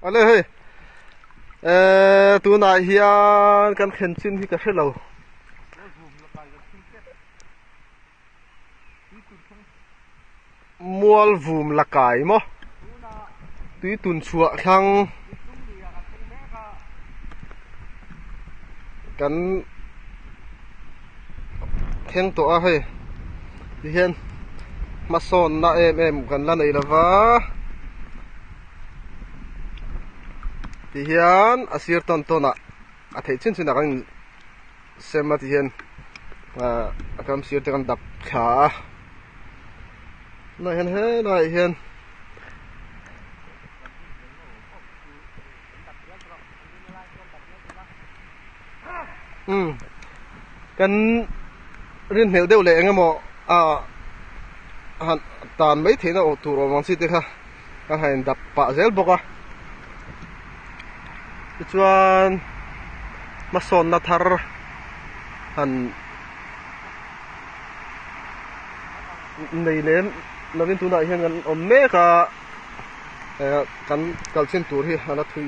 Ale hei eh tunah hian kan thlen chin hi ka hre lo. Mual vum la kai maw tui tun chhuah thlang kan thleng tawh a hei tihian hmasawnna em em kan la nei lova tihian a sir tawn tawn ah a theih chin chin ah kan in sem a tihian ah a kam sir te kan dap thla a tunah hian helaiah hian. Umm kan rinhlelh deuh leh eng emaw ah han tan mai theihna awh tur awm ang chi te kha kan han indap pah zel bawk a tichuan hmasawnna thar han nei lem lovin tunah hian kan awm mek a. Eh kan kal chin tur hi a la thui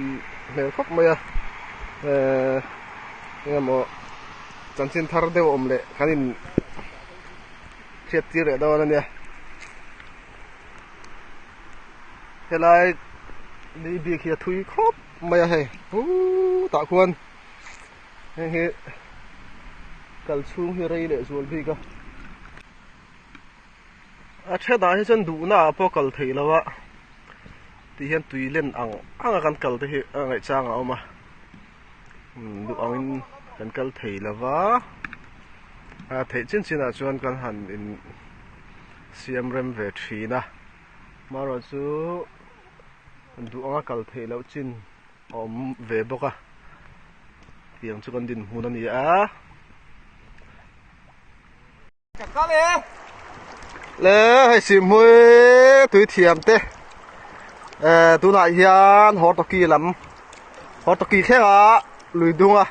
hmel khawp mai a eh eng emaw chanchin thar deuh awm leh kan in hriat tir leh dawn a nia helai ni bik hi a thui khawp mai a hei hutah khuan heng hi kal chhung hi rei leh zual bik a. A thedah hi chuan duhna ah pawh kal theih loh a tih hian tui len ang ang a kan kal te hi a ngaih chang a awm a duh angin kan kal thei lo va a theih chin chin ah chuan kan han in siam rem ve thin a amaherawh chu duh anga kal theih loh chin a awm ve bawk a tiang chu kan dinhmun a ni a. Le hei Sihhmui tui thiam te eh tunah hian Hortoki lam Hortoki thlengah lui dunga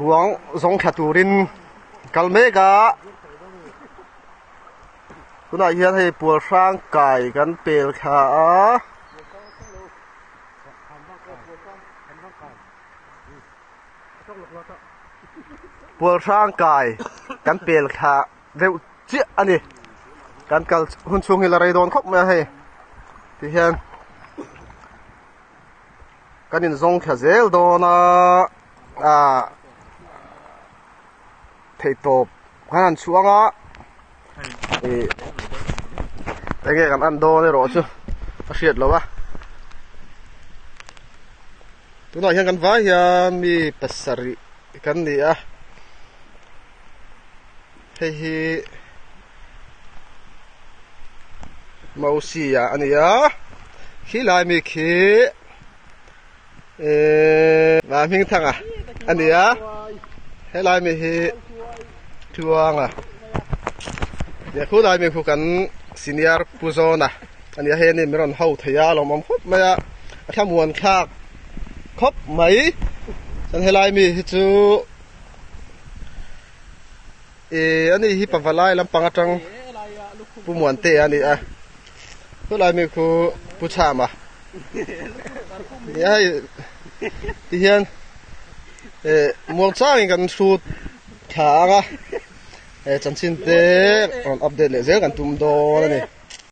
ruang zawng thla turin kal mek a tunah hian hei pual hrang kai kan pel thla a. Pual hrang kai kan pel thla deuh chiah a ni kan kal hun chhung hi la rei dawn khawp mai a hei ti hian kan in zawng thla zel dawn a ah theihtawp kan han chhuang a ih enge kan en dawn erawh chu a hriat loh a tunah hian kan vai hian mi pasarih kan ni a hei hi Mosia a ni a khilai mi khi Ehh Hmingthanga a ni a helai mi hi Thuanga nia khulai mi khu kan senior Pu Zawna a ni a hei ani min rawn ho thei a lawmawm khawp mai a a thlamuan thlak khawp mai chuan helai mi hi chu Ehh ani hi pavalai lampang atang Pu Muantea a ni a khulai mi khu Pu Chhama nia hei ti hian eh muang changin kan hrut thla ang a eh chanchin te rawn update leh zel kan tum dawn a ni.